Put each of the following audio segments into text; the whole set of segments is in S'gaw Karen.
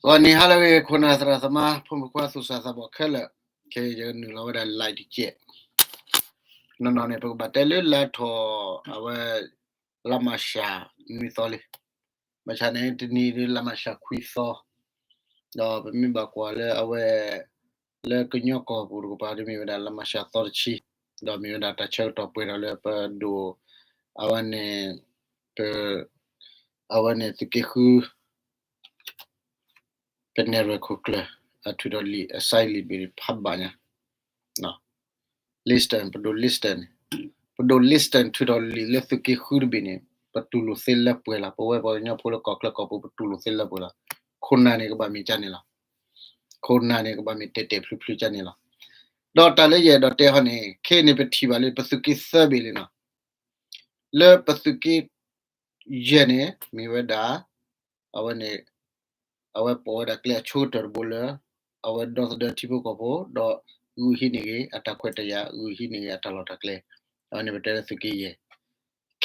ဂီၤနံၤဟါလၢအဂ့ၤ ခိၣ်နၢ်သရၣ်သမါ ဖိမုၣ်ဖိခွါသူၣ်စၢ်သးဘီၣ်ခဲလၢာ်, ခဲအံၤယကနုာ်လီၤဝဲဒၣ် live တကဲး, နီၢ်နီၢ်န့ၣ် ပကဘၣ်တဲလၢလါထီၣ်အဝဲ လါမၢ်ၡးနွံသီလံ. ဘၣ်ဆၣ်န့ၣ် တနံၤဒ်လါမၢ်ၡးခွံသီ, ဒီးပမ့ၢ်ဘၣ်ကွၢ်လၢအဝဲ လၢကညီကီၢ်ပူၤတကပၤဒ်မ့ၢ်ဝဲဒၣ်လါမၢ်ၡးသီတဆံ, ဒီးမ့ၢ်ဝဲဒၣ်တၢ်ဆၢကတီၢ်ပှဲၤဒီးလၢပဒိၣ် အဝဲန့ၣ် ပ အဝဲန့ၣ်သုးက့ဃု ပနဲၣ်ရွဲၣ်ခိၣ်ကျၢၢ် အထုးထီၣ်လံာ် အစဲလံာ်ဘ့ၣ်ဖးဘၣ်ညါ Liston ပဒိၣ် Liston န့ၣ် ပဒိၣ် Liston ထုးထီၣ်လံာ်လၢသုးက့ဃုတဘ့ၣ်န့ၣ် ပတူၢ်လိာ်သ့လၢပှဲၤလီၤ. ပဝဲပှၤကညီဖိလၢကီၢ်ချၢကီၢ်ပူၤ ပတူၢ်လိာ်သ့လၢပှဲၤလီၤ. ခိၣ်နၢ်န့ၣ်ကဘၣ်မ့ၢ်ကန့ၣ်လီၤ. ခိၣ်နၢ်န့ၣ်ကဘၣ်မ့ၢ်တဲာ်တဲာ်ဖျုးဖျုးကန့ၣ်လီၤ. ဒီးတၢ်လၢယအဲၣ်ဒိးတဲဟီန့ၣ် ခဲအံၤန့ၣ် ပထံၣ်ဘၣ်လၢပသုးက့သၢဘ့ၣ်လံနီၤ. လၢပသုးက့ယဲၢ်န့ၣ် မ့ၢ်ဝဲဒၣ် အဝဲန့ၣ် အဝဲပိာ်ဝဲဒၣ်ကျဲအဆိကတၢၢ်တဘိလၢ အဝဲဒီသဒၢထံဖိကီၢ်ဖိ ဒီးဂုာ်ဟံးန့ၢ်ဂ့ၤအတၢ်ခွဲးတၢ်ယာ် ဂုာ်ဟံးန့ၢ်ဂ့ၤအတၢ်လီၢ်တၢ်ကျဲ, အဝဲန့ၣ်ပတဲလၢသုးက့ယဲၢ်.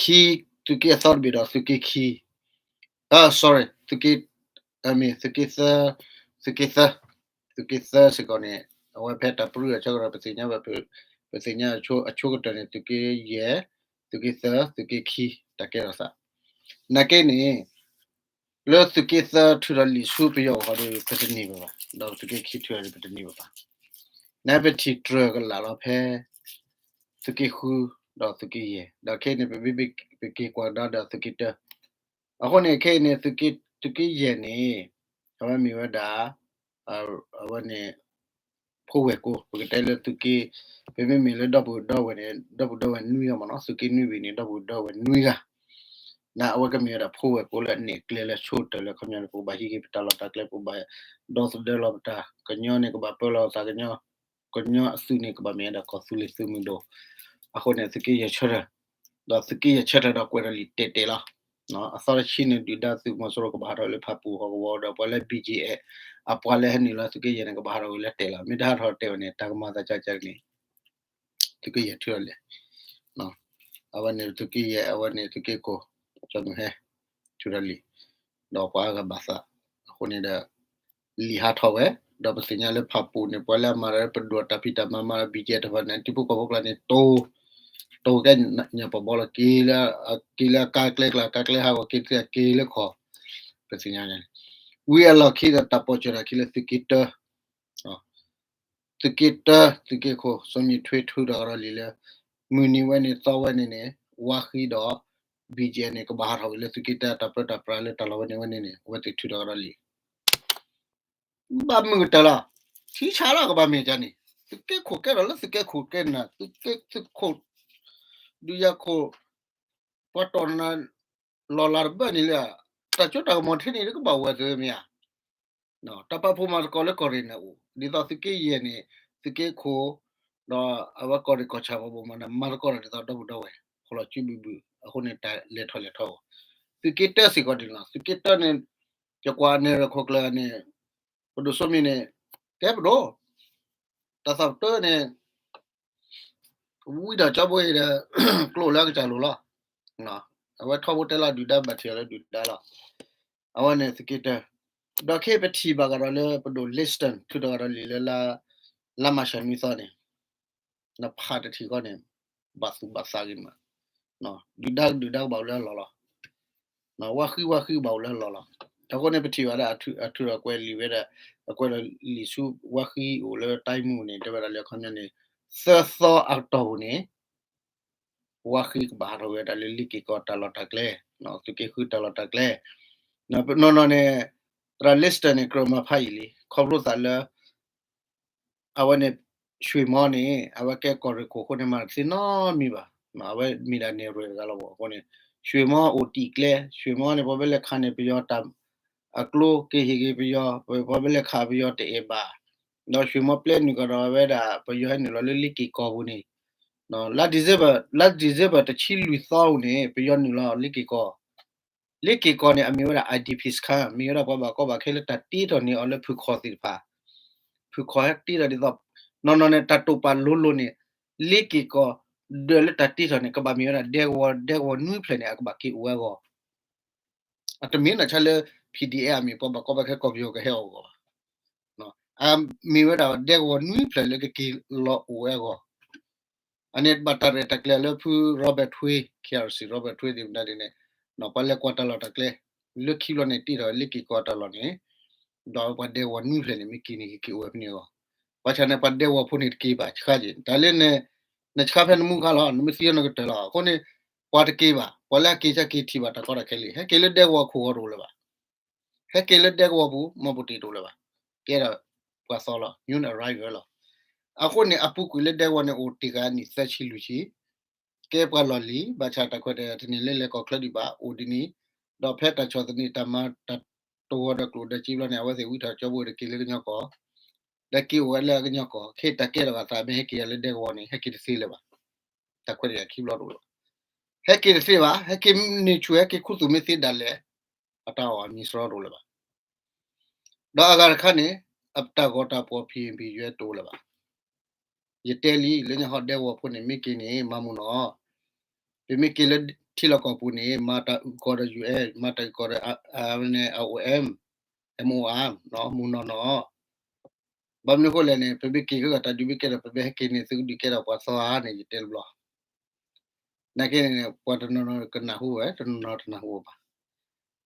ခံ, သုးက့အသီတဘ့ၣ်ဒီးသုးက့ခံ, အ sorry သုးက့ မ့ၢ်သုးက့သၢ, သုးက့သၢ, သုးက့သၢစ့ၢ်ကီးန့ၣ် အဝဲဖဲတၢ်ပြၢအဆၢကတီၢ် ပသ့ၣ်ညါဘၣ် ပသ့ၣ်ညါအဆိကတၢၢ်န့ၣ် သုးက့ယဲၢ်, သုးက့သၢ, သုးက့ခံ, တၢ်ကဲထီၣ်သး. နာ်က့န့ၣ် လၢသုးက့သၢထုးထီၣ်လံာ်ဆူပယီၤအဂီၢ်ဒီး ပတန့ၢ်ဘၣ်ဘၣ်, ဒီးသုးက့ခံထုးထီၣ်ဒီး ပတန့ၢ်ဘၣ်ဘၣ်. နပထံၣ်တြၢၢ်ကလာ်လီၤဖဲ သုးက့ဃု ဒီးသုးက့ယဲၢ်, ဒီးခဲအံၤန့ၣ် ပမ့ၢ် ပက့ၤကွၢ်ကဒါဒီးသုးက့တၢ, အဃိန့ၣ် ခဲအံၤန့ၣ် သုးက့ယဲၢ်န့ၣ် အဝဲမ့ၢ်ဝဲဒၣ် အဝဲန့ၣ် ဖိဝဲၢ်ကိ, ပကတဲလၢသုးက့, ပမ့မ့ၢ်လၢဒီပုၢ်ဒီဝဲၢ်န့ၣ် ဒီပုၢ်ဒီဝဲၢ်နွံဂၤမ့ၢ်နီၤ, သုးက့နွံဘ့ၣ်န့ၣ် ဒီပုၢ်ဒီဝဲၢ်နွံဂၤ, နအဝဲကမ့ၢ်ဝဲဒၣ်ဖိဝဲၢ်ကိလၢအန့ၢ်ကျဲလၢဆိကတၢၢ်လၢ ခီပညီန့ၣ် ပကဘၣ်ဟံးက့ၤပတၢ်လီၢ်တၢ်ကျဲ ပကဘၣ်ဒီသဒၢလီၤပတၢ်, ကညီန့ၣ် ကဘၣ်ပၢလီၤသးကညီ, ကညီအသုးန့ၣ် ကဘၣ်မ့ၢ်ဝဲဒၣ်ကီၢ်သူလ့ၤသုးမုၢ်ဒိၣ်, အဃိန့ၣ် သုးက့ယဲၢ်ဆၢထၢၣ်, ဒီးသုးက့ယဲၢ်ဆၢထၢၣ်ဒီးကွဲးဒီးလံာ်တဲာ်တဲာ်လီၤ. အသီတဆံန့ၣ် ဒုၣ်ဒါသုးမီၤစိရိၤကဘၣ်ဟးထီၣ်လၢဖၣ်ပူၣ်ဟီၣ်ကဝီၤဒီး ပှၤလၢ ဘီကၠ့ၣ်အဲၣ် အပှၤလၢဟဲနုာ်လီၤသုးက့ယဲၢ်န့ၣ် ကဘၣ်ဟးထီၣ်ဝံၤလၢတဲာ်လီၤ. မ့ၢ်တဟးထီၣ်တဲာ်ဝဲန့ၣ် တၢ်ကမၤသးကၢ်ကၢ်န့ၣ် သုးက့ယဲၢ်ထုးထီၣ်လံာ်, အဝဲန့ၣ်သုးက့ယဲၢ် အဝဲန့ၣ်သုးက့ခိၣ် ကၠီမုၢ်ဟဲ ထုးထီၣ်လံာ်, ဒီးပှၤအါဂၤဘၣ်သး, အဃိန့ၣ်ဒီး လံာ်ဟးထီၣ်ဝဲ, ဒီးပသ့ၣ်ညါလၢဖၣ်ပူၣ်န့ၣ် ပှၤလၢအမၤဒီးပဒိၣ်တၢ်ဖံးတၢ်မၤမၤဒီး ဘီကၠ့ၣ်တဖၣ်န့ၣ် ထံဖိကီၢ်ဖိကျါန့ၣ် တိၤ, တိၤကဲညၣ်ပီၣ်ဘီလီၤ က့ၤလၢ, က့ၤလၢကါကျဲကျါ ကါကျဲဟးဂီၤက့ၤတက့ၢ် က့ၤလၢခီၣ်, ပသ့ၣ်ညါန့ၣ်, ဝံၤအလီၢ်ခံဒီးတၢ်ပိာ်စၢၤတၢ်ခံလၢသုးက့တၢ သုးက့တၢ သုးက့ခိၣ် စီၤမံၤထွ့ထုးထီၣ်ကဒီးလံာ်လၢ မုၢ်နံၤဝဲန့ၣ်သီဝဲန့ၣ်န့ၣ် ဝါဃံဒီး ဘီကၠ့ၣ်န့ၣ် ကဘၣ်ဟးထီၣ်ဝံၤလၢသုးက့တၢ တၢ်ပၢတၢ်ပြးလၢတၢ်လီၢ်ဝဲန့ၣ်ဝဲန့ၣ်န့ၣ် အဝဲသ့ၣ်ထုးထီၣ်ကဒီးလံာ် ဘၣ်မုာ်ကတၢၢ်လီၤ. ထံဆါလီၤကဘၣ်မ့ၢ်ကန့ၣ် သုးက့ခိၣ်ကဲထီၣ်လၢသုးက့ခိၣ်ကဲနၤ သုးက့သုးခိၣ် ဒုးယၤခိၣ် ပှၤတီၢ်နၤ လီၢ်လၤတဘၣ်န့ၣ်လၢ တၢ်စိတၢ်ကမီၤထဲန့ၣ် တကဘၣ်ဝဲသုမ့ၢ်ဧါ. တၢ်ပာ်ဖှိၣ်မၤသကိးလၢကီၢ်ရ့ၣ်န့ၣ်အိၣ် ဒ်သိးသုးက့ယဲၢ်န့ၣ် သုးက့ခိၣ် ဒီးအဝဲကီၢ်ရ့ၣ်ကီၢ်ဆၣ်ပှၤဘိၣ်မးန့ၣ် မၤသကိးဒီးဒ်သိးဒီပုၢ်ဒီဝဲၢ် ဖီၣ်လီၤစုဘုၣ်ဘုၣ် အဃိန့ၣ် တၢ်လဲၤထီၣ်လဲၤထီၣ်အိၣ် သုးက့တၢစ့ၢ်ကီးန့ၣ်လီၤ. သုးက့တၢန့ၣ် ယကွၢ်နဲၣ်ရွဲၣ်ခိၣ်ကျၢၢ်န့ၣ် ပဒိၣ်စိမံၤန့ၣ် ကဲပဒိၣ် တၢ်သးပတၢၢ်န့ၣ် ဝံဒီးကၠီဘိအံၤဒီး ကျိၣ်လၢအကစၢ်လိၤလီၤ. အဝဲထီဘိတဲလီၤဒုၣ်ဒါဘၣ်ထံၣ်အီၤလၢဒုၣ်ဒါလီၤ. အဝဲန့ၣ်သုးက့တၢ ဒီးခဲပထံၣ်ဘၣ်ကဒီးလၢပဒိၣ် Liston ထုးထီၣ်ကဒီးလံာ်လၢ လါမၢ်ၡးနွံသီန့ၣ် နဖးတထံၣ်ဃီန့ၣ် ဘၣ်သူၣ်ဘၣ်သးဂ့ၤမး ဒုၣ်ဒါဒုၣ်ဒါကဘၣ်အိၣ်လၢအလီၢ်လီၤ. ဝါဃံဝါဃံကဘၣ်အိၣ်လၢအလီၢ်လီၤ. အဃိန့ၣ် ပထံၣ်ဘၣ်ဒၣ်အထုးအကွဲးလံာ်ဝဲဒၣ် အကွဲးလီၤလံာ်ဆူဝါဃံအိၣ်လၢတၢ်မူန့ၣ် တဲဝဲဒၣ်လၢအခီပညီန့ၣ် သၢသီအကတီၢ်ပူၤန့ၣ် ဝါဃံကဘၣ်ဟးထီၣ်ဝဲဒၣ်လၢလ့ၤက့ၤကီၢ်တၢ်လီၢ်တၢ်ကျဲ သုးက့ဃုတၢ်လီၢ်တၢ်ကျဲ နီၢ်နီၢ်န့ၣ် သရၣ် Liston န့ၣ် ကြၢးမၤဖးယံာ်လံ ခီဖျိသးလၢ အဝဲန့ၣ် ရွှေမော န့ၣ် အဝဲကဲကီၢ်ရ့ၣ်ခိၣ်အဃိန့ၣ် မၤတသ့နီတမံၤဘၣ်. အဝဲမ့ၢ်ဒၣ်နဲၣ်ရွဲၣ်တဂၤလီၤဘၣ်. အဃိန့ၣ် ရွှေမော အိၣ်တံၢ်ကျဲ ရွှေမော န့ၣ် ပှၤဘၣ်လဲၤခးန့ၢ်ပယီၤတၢ် အကျိက့ၤဟ့ၣ်က့ၤပယီၤ ပှၤဘၣ်လဲၤခးပယီၤတအဲၣ်ဘၣ်. ဒီးရွှေမော ပျဲနုာ်ကဒီးဝဲဒၣ် ပယီၤဟဲနုာ်လီၤလၢလ့ၤက့ၤကီၢ်ပူၤန့ၣ် လါ December လါ December တဆံလွံၢ်သီပူၤန့ၣ် ပယီၤနုာ်လီၤလ့ၤက့ၤကီၢ် လ့ၤက့ၤကီၢ်န့ၣ် အမ့ၢ်ဝဲဒၣ် IDP စခန်း မ့ၢ်ဝဲဒၣ်ပှၤဘၣ်ကီဘၣ်ခဲလၢတၢ်တ့ထီၣ်န့ၢ်အီၤလၢဖုၣ်ခီၣ်သ့ၣ်တဖၣ် ဖုၣ်ခီၣ်ဟဲတ့ထီၣ်ဒ်သိး နီၢ်နီၢ်န့ၣ် တၢ်တိာ်ပာ်လိၤလိၤန့ၣ် လ့ၤက့ၤကီၢ် ဒၢးလၢတၢ်တ့ထီၣ်န့ၣ် ကဘၣ်မ့ၢ်ဝဲဒၣ် ဒဲကဝီၤ ဒဲကဝီၤနွံဖျၢၣ်န့ၣ် အကဘၣ်က့ၤအိၣ်ဝဲအဂီၢ် အတမ့ၢ်နၤဆါလၢ P D F အမံၤ ပှၤဘၣ်ကီဘၣ်ခဲ ကီၢ်ပယီၤကဟဲအီၣ်အဂီၢ်ဘၣ်. အမ့ၢ်ဝဲဒၣ်ဒဲကဝီၤနွံဖျၢၣ်လၢကက့ၤလီၤအိၣ်ဝဲအဂီၢ်, အန့ၣ်ဘၣ်တၢ်ရဲၣ်တၢ်ကျဲၤလၢဖု Robert Thuy, K R C Robert Thuy သ့ၣ်မတၤဒ်န့ၣ်, ပှၤလဲၤကွၢ်တၢ်လီၢ်တၢ်ကျဲ, လၢခံဘျီန့ၣ်တ့ထီၣ်လၢက့ၤကွၢ်တၢ်လီၢ်န့ၣ်, ဒီးပှၤဒဲကဝီၤနွံဖျၢၣ်န့ၣ် မ့ၢ်က့ၤန့ၣ် ကက့ၤအိၣ်ဝဲဖဲန့ၣ်အဂီၢ်, ဘၣ်ဆၣ်န့ၣ် ပှၤဒဲကဝီၤဖိန့ၣ်တက့ၤဘၣ်ဆှါက့ၤ, တၢ်လၢန့ၣ် နဆှါဖဲနမူခါလီၤ, နမ့ၢ်သံအီၤနကတၢၢ်လီၤ. အဃိန့ၣ် ပှၤတက့ၤဘၣ်, ပှၤလၢအက့ၤဆၢက့ၤထံၣ်ဘၣ်တၢ်ကီတၢ်ခဲလံ, ဟဲက့ၤလၢဒဲကဝီၤခိၣ်ဂီၤတအိၣ်လၢၤဘၣ်. ဟဲက့ၤလၢဒဲကဝီၤပူၤ မ့ၢ်ပူၤတ့ၢ်တအိၣ်လၢၤဘၣ်. ကဲဒီးပှၤသီလီၤ, new arrival လီၤ. အဃိန့ၣ် အပူၤကွံာ်လၢဒဲကဝီၤန့ၣ် အိၣ်တ့ၢ်ဃာ်နံၣ်သၢဆံလွံၢ်ဆံ, ကဲပှၤလီၢ်လံၤ, ဘၣ်ဆၣ်တၢ်ခွဲးတၢ်ယာ်တန့ၢ်လၢလဲၤကီၢ်ချၢဒံးဘၣ်, အိၣ်ဒ်န့ၣ်, ဒီးဖဲတၢ်ဆီၣ်သနံးတၢ်မၤတၢ်တဝီဒီးကျိၣ်ဒီးစ့ဘျီန့ၣ် အဝဲသ့ၣ်ဝံထီၣ်ကၠီဘိဒီးက့ၤလၢကညီကီၢ်, ဒီးက့ၤအိၣ်ဝဲလၢကညီကီၢ်, ခဲအံၤတၢ်ကဲထီၣ်အသးမ့ၢ်ဟဲက့ၤယၤလၢဒဲကဝီၤန့ၣ် ဟဲက့ၤတသ့လၢၤဘၣ်. တၢ်ခွဲးတၢ်ယာ်ခံဘျီတအိၣ်လၢၤဘၣ်. ဟဲက့ၤတသ့ဘၣ်, ဟဲက့ၤန့ၢ်ဆူၣ် ဟဲက့ၤခူသူၣ်မ့ၢ်သ့ဒၣ်လဲာ်, အတၢ်အီၣ်အမံၤစရီတအိၣ်လၢၤဘၣ်. ဒီးအဂၤတခါန့ၣ် အတၢ်ဂီၤတၢ်ဖီၣ်ဖံးဘံၣ်ယွဲတအိၣ်လၢၤဘၣ်. ယတဲလံ လၢညါဟီဒဲကဝီၤဖိန့ၣ် မ့ၢ်က့ၤန့ၣ် မၤမုာ်နီၤ, ပမ့ၢ်က့ၤလၢထံလီၢ်ကီၢ်ပူၤန့ၣ် မၤတၢ်အုၣ်ကီၤဒီး U N, မၤတၢ်အုၣ်ကီၤဒီး အဝဲန့ၣ် I O M, M O R မုာ်နီၢ်နီၢ်, ဘၣ်မနုၤအဃိလဲၣ်န့ၣ် ပမ့ၢ်က့ၤကဂၤတၢ်ဒုးမ့ၢ်ကဲထီၣ် ပမ့ၢ်ဟဲက့ၤန့ၣ် သုကဒုးကဲထီၣ်ပှၤသီဧါန့ၣ် ယတဲတဘျီ နာ်က့န့ၣ် ပှၤတနီၤနီၤကနၢ်ဟူဝဲ တနီၤနီၤတနၢ်ဟူဘၣ်.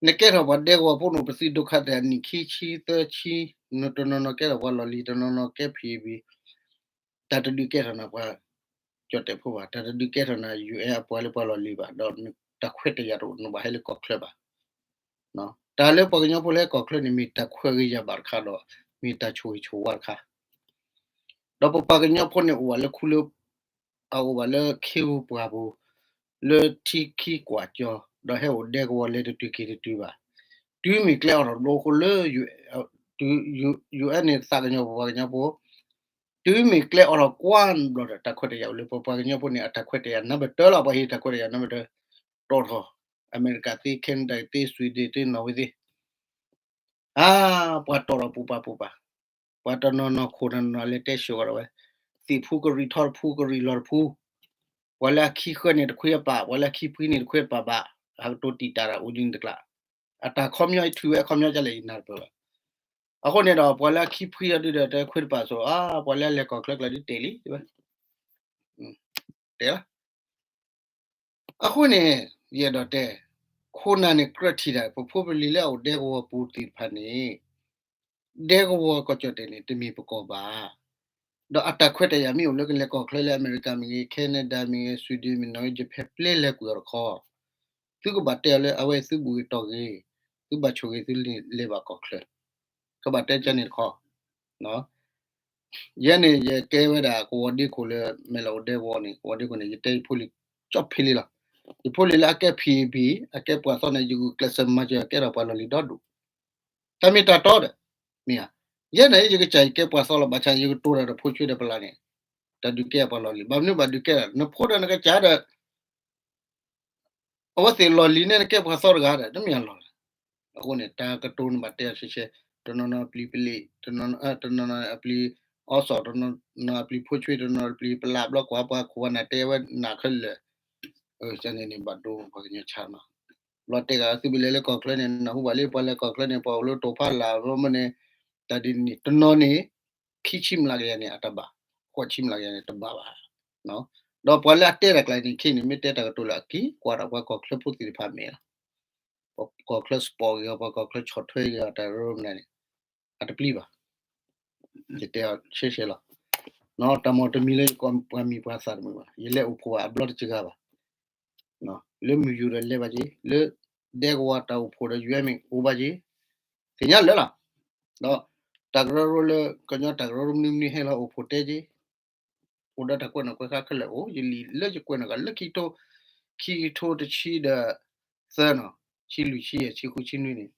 နကဲထီၣ်ပှၤဒဲကဝီၤဖိန့ၣ် ပသုဒုက္ခသည် နံၣ်ခံဆံသၢဆံ, တနီၤနီၤကဲထီၣ်ပှၤလီၢ်လံၤ တနီၤနီၤကဲ ဖံးဘံၣ်, တၢ်တဒုးကဲထီၣ်နၤပှၤ ကၠီၣ်တဲာ်ဖိဘၣ်, တၢ်တဒုးကဲထီၣ်နၤ U N အပှၤလၢပှၤလီၢ်လံၤဘၣ်, ဒီးတၢ်ခွဲးတၢ်ယာ်တအိၣ် နဘၣ်ဟဲလၢကီၢ်ချၢဘၣ်. တၢ်လၢပှၤကညီဖိလၢဟဲကီၢ်ချၢန့ၣ် မ့ၢ်တၢ်ခွဲးဂ့ၤယာ်ဘၣ်တခါဒီး မ့ၢ်တၢ်ဆိၣ်ဂ့ၤဆိၣ်ဝါတခါ ဒီးပပှၤကညီဖိန့ၣ်အိၣ်ဘၣ်လၢခူလၢ အအိၣ်ဘၣ်လၢခ့ပူၤပှၢ်ပူၤ, လၢထံခံကွၢ်ကၠီ, ဒီးဟဲအိၣ်ဒဲကဝီၤလဲၤတတုၤက့ၤတတုၤဘၣ်. တုၤမ့ၢ်ကျဲအိးထီၣ်တဘျီအဃိလၢ U N န့ၣ်သးကညီၤပပှၤကညီဖိ, တုၤမ့ၢ်ကျဲအိးထီၣ်ကွၢ်ဘျီဒီး တၢ်ခွဲးတၢ်ယာ်အိၣ်လၢပပှၤကညီဖိန့ၣ် အတၢ်ခွဲးတၢ်ယာ် number တၢလီၤ, ပှၤဟ့ၣ်တၢ်ခွဲးတၢ်ယာ် number တၢ, တီၣ်ထီၣ် အမဲရကၤသ့, Canada သ့, Sweden သ့, Norway သ့ အါ, ပှၤတီၣ်ထီၣ်ပူၤပာ်ပူၤပာ်, ပှၤတနီၤနီၤခိၣ်တနီၤနီၤလဲၤတဲဆှၢဝဲဒီးဝဲ, သ့ၣ်ဖူကရံၣ်ထီတဖူ ကရံၣ်လီၤတဖူ, ပှၤလၢအခံဃၢန့ၣ်တခွံအပၢ်, ပှၤလၢအခံဖှံန့ၣ်တခွံအပၢ်ဘၣ်, အကတိၤတံာ်တာ်တၢ်အိၣ်ဒ်န့ၣ်တကျါ, အတၢ်ခီပညီထုးဝဲအခီပညီဒ်လဲၣ်ယနၢ်တပၢၢ်ဘၣ်. အဃိန့ၣ်ဒီး ပှၤလၢအခံဖှံအီၤဒုဒီးတခွံတပၢ်ဆိ, အါ, ပှၤလၢအလဲၤကီၢ်ချၢကျါဒ်တဲလံ, တဲလီၤ အဃိန့ၣ် ယအဲၣ်ဒိးတဲ, ခိၣ်နၢ်န့ၣ်ကြၢးထံၣ်တၢ် ပဖိပလံၤလၢအအိၣ်ဒဲကဝီၤပူၤသ့ၣ်တဖၣ်န့ၣ်, ဒဲကဝီၤကီၢ်ကၠီၣ်တဲာ်န့ၣ် တမ့ၢ်ပကီၢ်ဘၣ်. ဒီးအတၢ်ခွဲးတၢ်ယာ်မ့ၢ်အိၣ်လၢကလဲၤကီၢ်ချၢလၢအမဲရကၤမ့ၢ်ဂ့ၤ, Canada မ့ၢ်ဂ့ၤ, Sweden မ့ၢ်ဂ့ၤ, Norway, Japan ပျဲလဲၤကွံာ်အီၤတခီ, သုကဘၣ်တဲအီၤလၢအဝဲသုဘူးဂ့ၤတီၢ်ဂ့ၤ, သုဘၣ်ဆိၣ်ဂ့ၤသုလဲၤဘၣ်ကီၢ်ချၢ, ကဘၣ်တဲကန့ၣ်တခီ ယဲန့ၣ် ယကဲဝဲဒၣ်ကဝီၤဒ့ခိၣ်လၢ မဲၢ်လီၤအိၣ်ဒဲကဝီၤန့ၣ် ကဝီၤဒ့ခိၣ်န့ၣ် ယတဲယဖိလံၤကၠီၣ်ဖ့လံလီၤ. ယဖိလံၤလၢအကဲ ဖံးဘံၣ် အကဲပှၤသီန့ၣ် ယဂုာ်ကျဲးစၢးမၤစၢၤအကဲထီၣ်ပှၤလီၢ်လံၤဒီဒူၣ်, တၢ်မ့ၢ်တၢ်တီဒီး, မ့ၢ်ဧါ, ယဲန့ၣ် ယကစၢ်ယကဲပှၤသီလီၤ ဘၣ်ဆၣ် ယကတိၤတၢ်ဒီးဖိဆွ့ဒီးပလၢ်န့ၣ်, တၢ်ဒုးကဲပှၤလီၢ်လံၤ ဘၣ်မနုၤဘၣ်ဒုးကဲဒီး နဖိဒီးနကစၢ်ဒီး အဝဲသ့ၣ်လီၢ်လံၤန့ၣ် နကဲပှၤသီတဂၤဒီး တမ့ၢ်အလီၢ်လီၤ. အဃိန့ၣ် တၢ်ကတိၤနဘၣ်တဲအီၤဆဲးဆဲး, တနီၤနီၤအပျံၤပလံၤ, တနီၤနီၤအပျံၤအီစီၣ်, တနီၤနီၤအပျံၤဖိဆွ့, တနီၤနီၤအပျံၤပလၢ်ဘျီကွၢ်ပှၤခိၣ်ပှၤနၢ်တဲဝဲနၢ်ခဲလၢာ်, န့ၣ်န့ၣ် ဘၣ်ဒိပှၤကညီဆါနီၤ, ဘျီတဲဂၤသုဘၣ်လဲၤလၢကီၢ်ချၢန့ၣ် နၢ်ဟူဘၣ်လံ ပှၤလဲၤကီၢ်ချၢန့ၣ် ပှၤအိၣ်လၢတိၤဖးလၢ်ဘျီမ့ၢ်န့ၣ်, တၢ်ဒ်န့ၣ် တနီၤန့ၣ် ခံဆံမျးကယၤန့ၣ် အတဘၣ်, ဃိးဆံမျးကယၤန့ၣ် တဘၣ်ဘၣ်. ဒီးပှၤလၢအတဲတၢ်ကျါန့ၣ် ခဲအံၤန့ၣ် မ့ၢ်တဲတၢ်ကတိၤလၢအက့ၤကွၢ်ဒီးပှၤကီၢ်ချၢဖိသ့ၣ်တဖၣ်မဲာ်လီၤ. ပှၤကီၢ်ချၢ support ဂ့ၤ, ပှၤကီၢ်ချၢဆီၣ်ထွဲဂ့ၤအတၢ်ရၢမနုၤန့ၣ် အတပျံၤဘၣ်. ယတဲအီၤဆဲးဆဲးလီၤ. တၢ်မီၢ်တမံၤလၢယကိးပှၤမံၤပှၤသၣ်တမုာ်ဘၣ်, ယလဲၤအိၣ်ဖှိၣ်ဘၣ်အဘျီတစှၤဘၣ်. လၢမုၢ်ယူၤဒီးလဲၤဘၣ်က့ၤ, လၢဒဲကဝီၤတၢ်အိၣ်ဖှိၣ်ဒီး ယူၤအဲမ့ၢ်အိၣ်ဘၣ်က့ၤ, သ့ၣ်ညါလၢာ်လီၤ. ဒီးတၢ်ကရၢကရိလၢ ကညီတၢ်ကရၢကရိမနုၤမနုၤဟဲလီၤအိၣ်ဖှိၣ်တဲက့ၤ, အိၣ်ဒီးတၢ်ကွဲးနီၣ်ကွဲးဃါခဲလၢာ်အိၣ်, ယလံာ်လၢယကွဲးနီၣ်ဃါလၢခံကထိ, ခံကထိတဆံဒီးသၢနီၤ, ဆံလွံၢ်ဆံယဲၢ် ဆံဃုဆံနွံန့ၣ်